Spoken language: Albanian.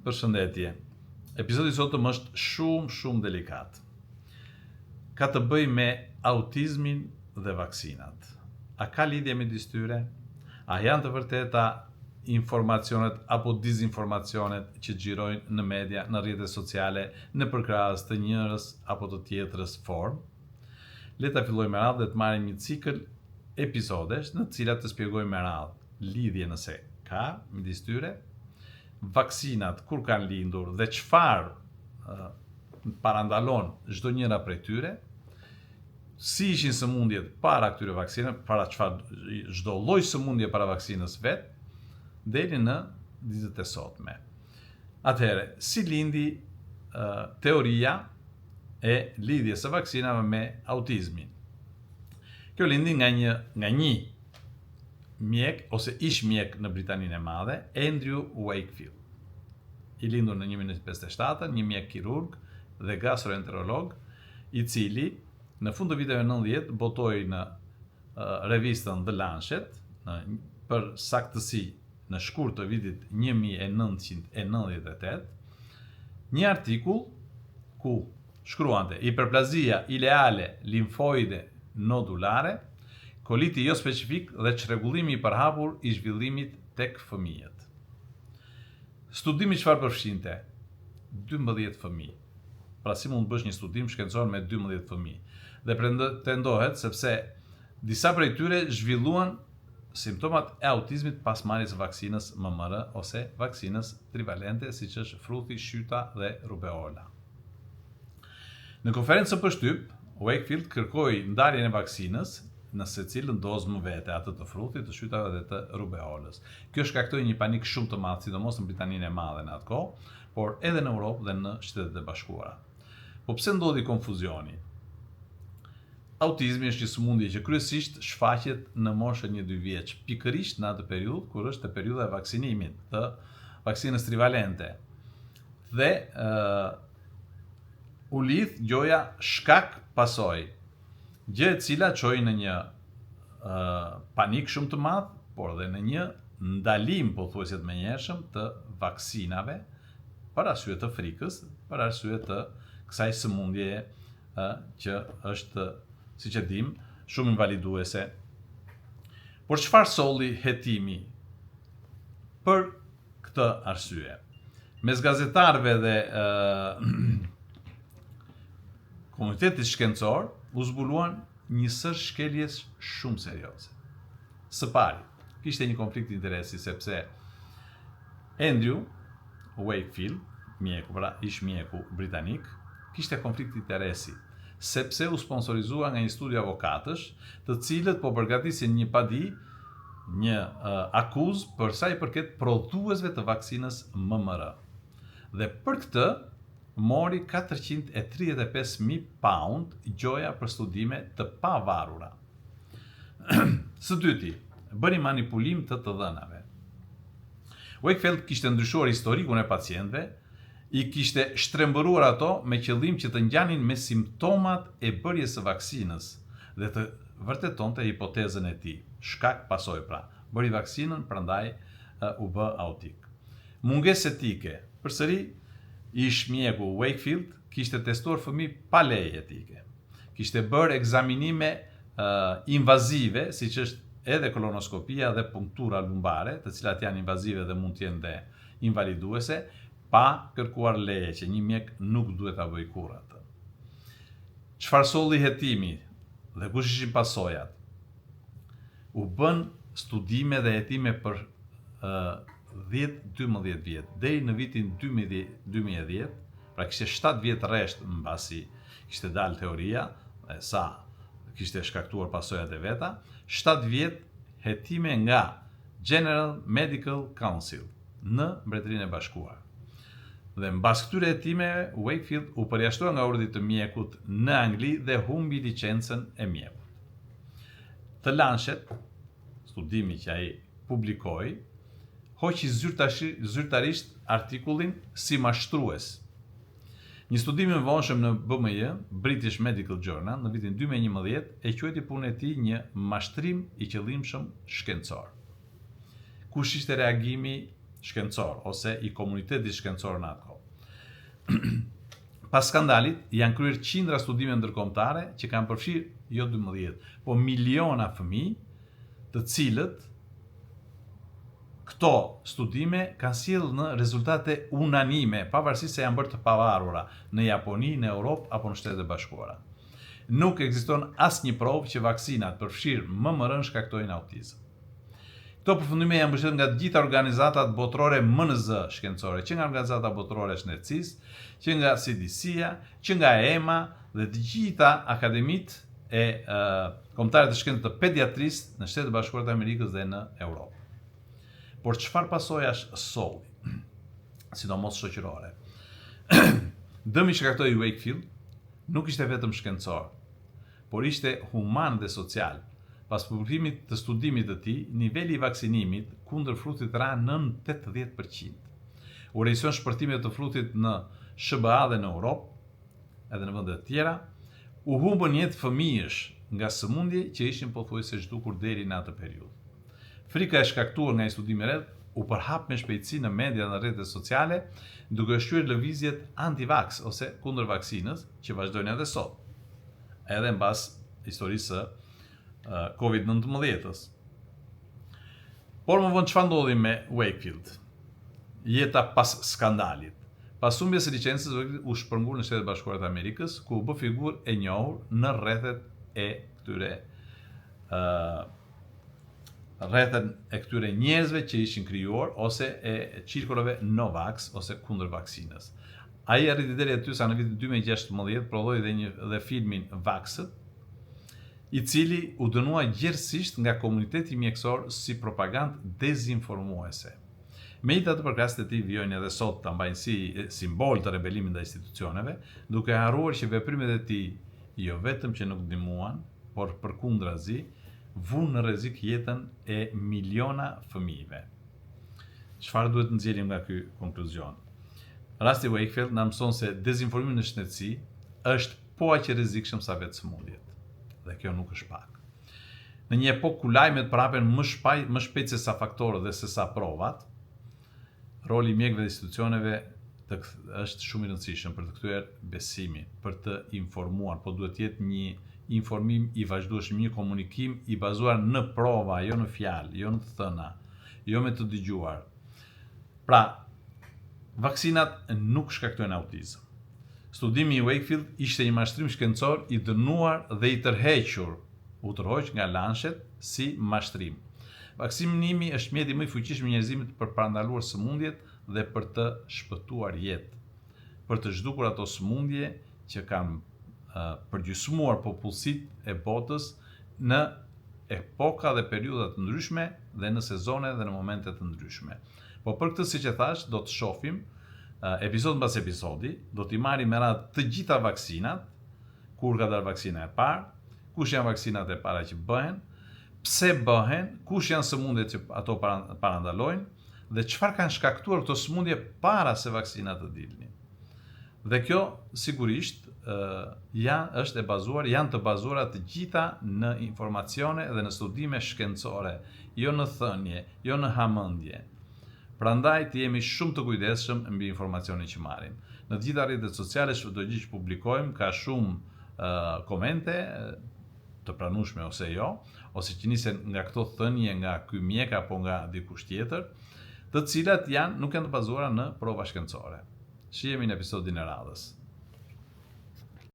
Përshëndetje. Episodi i sotëm është shumë shumë delikat. Ka të bëjë me autizmin dhe vaksinat. A ka lidhje midis tyre? A janë të vërteta informacionet apo dizinformacionet që xhirojnë në media, në rrjete sociale, në përkrahës të njërës apo të tjetrës formë? Le ta fillojmë me radhë dhe të marrim një cikël episodesh në të cilat të spjegojmë me radhë lidhje nëse ka midis tyre, vaksinat kur kanë lindur dhe çfarë parandalon çdo njëra prej tyre, si ishin sëmundjet para këtyre vaksinave, para çfarë çdo lloj sëmundje para vaksinës vet, deri në ditët e sotme. Atëherë, si lindi teoria e lidhjes së vaksinave me autizmin? Kjo lindi nga një nga një mjek ose ish mjek në Britaninë e Madhe, Andrew Wakefield. I lindur në 1957, një mjek kirurg dhe gastroenterolog, i cili në fund të viteve 90 botoi në revistën The Lancet, në, për saktësi në shkurt të vitit 1998, një artikull ku shkruante hiperplazia ileale limfoide nodulare, koliti jo specifik dhe çrregullimi i përhapur i zhvillimit tek fëmijët. Studimi çfarë përfshinte? 12 fëmijë. Pra si mund të bësh një studim shkencor me 12 fëmijë? Dhe pretendohet sepse disa prej tyre zhvilluan simptomat e autizmit pas marrjes së vaksinës MMR ose vaksinës trivalente siç është fruthi, shyta dhe rubeola. Në konferencën për shtyp, Wakefield kërkoi ndarjen e vaksinës në secilën dozë më vete, atë të fruthit, të shytave dhe të rubeolës. Kjo shkaktoi një panik shumë të madh, sidomos në Britaninë e Madhe në atë kohë, por edhe në Europë dhe në Shtetet e Bashkuara. Po pse ndodhi konfuzioni? Autizmi është një sëmundje që kryesisht shfaqet në moshën 1-2 vjeç, pikërisht në atë periudhë kur është periudha e vaksinimit të vaksinës trivalente. Dhe ë u lidh gjoja shkak pasojë, gjë e cila çoi në një ë panik shumë të madh, por dhe në një ndalim pothuajse të menjëhershëm të vaksinave për arsye të frikës, për arsye të kësaj sëmundjeje ë që është, siç e dim, shumë invaliduese. Por çfarë solli hetimi për këtë arsye? Mes gazetarëve dhe ë komunitetit shkencor u zbuluan një sërë shkeljesh shumë serioze. Së pari, kishte një konflikt interesi sepse Andrew Wakefield, mjeku, pra ish mjeku britanik, kishte konflikt interesi sepse u sponsorizua nga një studio avokatësh, të cilët po përgatisin një padi, një uh, akuzë për sa i përket prodhuesve të vaksinës MMR. Dhe për këtë mori 435.000 pound gjoja për studime të pavarura. Së dyti, bëri manipulim të të dhënave. Wakefield kishte ndryshuar historikun e pacientëve, i kishte shtrembëruar ato me qëllim që të ngjanin me simptomat e bërjes së vaksinës dhe të vërtetonte hipotezën e tij. Shkak pasojë pra. Bëri vaksinën, prandaj u bë autik. Mungesë etike. Përsëri, ish mjeku Wakefield kishte testuar fëmijë pa leje etike. Kishte bërë ekzaminime uh, invazive, siç është edhe kolonoskopia dhe punktura lumbare, të cilat janë invazive dhe mund të jenë dhe invaliduese, pa kërkuar leje që një mjek nuk duhet ta bëjë kurrë atë. Çfarë solli hetimi dhe kush ishin pasojat? U bën studime dhe hetime për uh, 10-12 vjet, deri në vitin 2010, pra kishte 7 vjet rresht mbasi kishte dalë teoria, e sa kishte shkaktuar pasojat e veta, 7 vjet hetime nga General Medical Council në Mbretërinë e Bashkuar. Dhe mbas këtyre hetimeve, Wakefield u përjashtua nga urdhri të mjekut në Angli dhe humbi licencën e mjekut. The Lancet, studimi që ai publikoi, hoqi zyrtarisht artikullin si mashtrues. Një studim i vonshëm në BMJ, British Medical Journal, në vitin 2011, e quajti punën e tij një mashtrim i qëllimshëm shkencor. Kush ishte reagimi shkencor ose i komunitetit shkencor në atë kohë. Pas skandalit janë kryer qindra studime ndërkombëtare që kanë përfshirë jo 12, po miliona fëmijë, të cilët këto studime kanë sjellë në rezultate unanime, pavarësisht se janë bërë të pavarura në Japoni, në Europë apo në Shtetet e Bashkuara. Nuk ekziston asnjë provë që vaksinat, përfshirë MMR-n, shkaktojnë autizëm. Këto përfundime janë mbështetur nga të gjitha organizatat botërore më në zë shkencore, që nga Organizata Botërore e Shëndetësisë, që nga CDC-ja, që nga EMA dhe të gjitha akademitë e kombëtare të shkencës të pediatrisë në Shtetet e Bashkuara të Amerikës dhe në Europë. Por çfarë pasojash solli? Sidomos shoqërore. Dëmi që shkaktoi Wakefield nuk ishte vetëm shkencor, por ishte human dhe social. Pas publikimit të studimit të tij, niveli i vaksinimit kundër fruthit ra nën 80%. U regjistruan shpërthime të fruthit në SHBA dhe në Europë, edhe në vende të tjera, u humbën jetë fëmijësh nga sëmundje që ishin pothuajse zhdukur deri në atë periudhë. Frika e shkaktuar nga një studim i rremë u përhap me shpejtësi në media dhe në rrjetet sociale, duke ushqyer lëvizjet anti-vax ose kundër vaksinës, që vazhdojnë edhe sot, edhe mbas historisë së Covid-19-ës. Por më vonë çfarë ndodhi me Wakefield? Jeta pas skandalit. Pas humbjes së licencës, Wakefield u shpërngul në Shtetet e Bashkuara të Amerikës, ku u bë figurë e njohur në rrethet e këtyre ë rrethen e këtyre njerëzve që ishin krijuar ose e cirkulove no-vax ose kundër vaksinës. Ai arriti deri aty sa në vitin 2016 prodhoi dhe një dhe filmin Vaxxed, i cili u dënua gjerësisht nga komuniteti mjekësor si propagandë dezinformuese. Megjithatë përkrahësit e tij vijojnë edhe sot ta mbajnë si simbol të rebelimit ndaj institucioneve, duke harruar që veprimet e tij jo vetëm që nuk ndihmuan, por përkundrazi, vunë në rrezik jetën e miliona fëmijëve. Çfarë duhet të nxjerrim nga ky konkluzion? Rasti Wakefield na mëson se dezinformimi në shëndetësi është po aq i rrezikshëm sa vetë sëmundjet. Dhe kjo nuk është pak. Në një epokë ku lajmet përhapen më shpaj, më shpejt se sa faktorët dhe se sa provat, roli i mjekëve dhe institucioneve të është shumë i rëndësishëm për të kthyer besimin, për të informuar, po duhet të jetë një informim i vazhdueshëm, një komunikim i bazuar në prova, jo në fjalë, jo në të thëna, jo me të dëgjuar. Pra, vaksinat nuk shkaktojnë autizëm. Studimi i Wakefield ishte një mashtrim shkencor i dënuar dhe i tërhequr, u tërhoq nga Lancet si mashtrim. Vaksinimi është mjeti më i fuqishëm i njerëzimit për parandaluar sëmundjet dhe për të shpëtuar jetë, për të zhdukur ato sëmundje që kanë përgjysmuar popullsitë e botës në epoka dhe periudha të ndryshme dhe në sezone dhe në momente të ndryshme. Po për këtë siç e thashë, do të shohim episod mbas episodi, do t'i marrim me radhë të gjitha vaksinat, kur ka dalë vaksina e parë, kush janë vaksinat e para që bëhen, pse bëhen, kush janë sëmundjet që ato parandalojnë dhe çfarë kanë shkaktuar këto sëmundje para se vaksinat të dilnin. Dhe kjo sigurisht ja është e bazuar, janë të bazuara të gjitha në informacione dhe në studime shkencore, jo në thënie, jo në hamendje. Prandaj të jemi shumë të kujdesshëm mbi informacionin që marrim. Në të gjitha rrjetet sociale çdo gjë që publikojmë ka shumë uh, komente të pranueshme ose jo, ose që nisen nga këto thënie nga ky mjek apo nga dikush tjetër, të cilat janë nuk janë të bazuara në prova shkencore. Shihemi në episodin e radhës.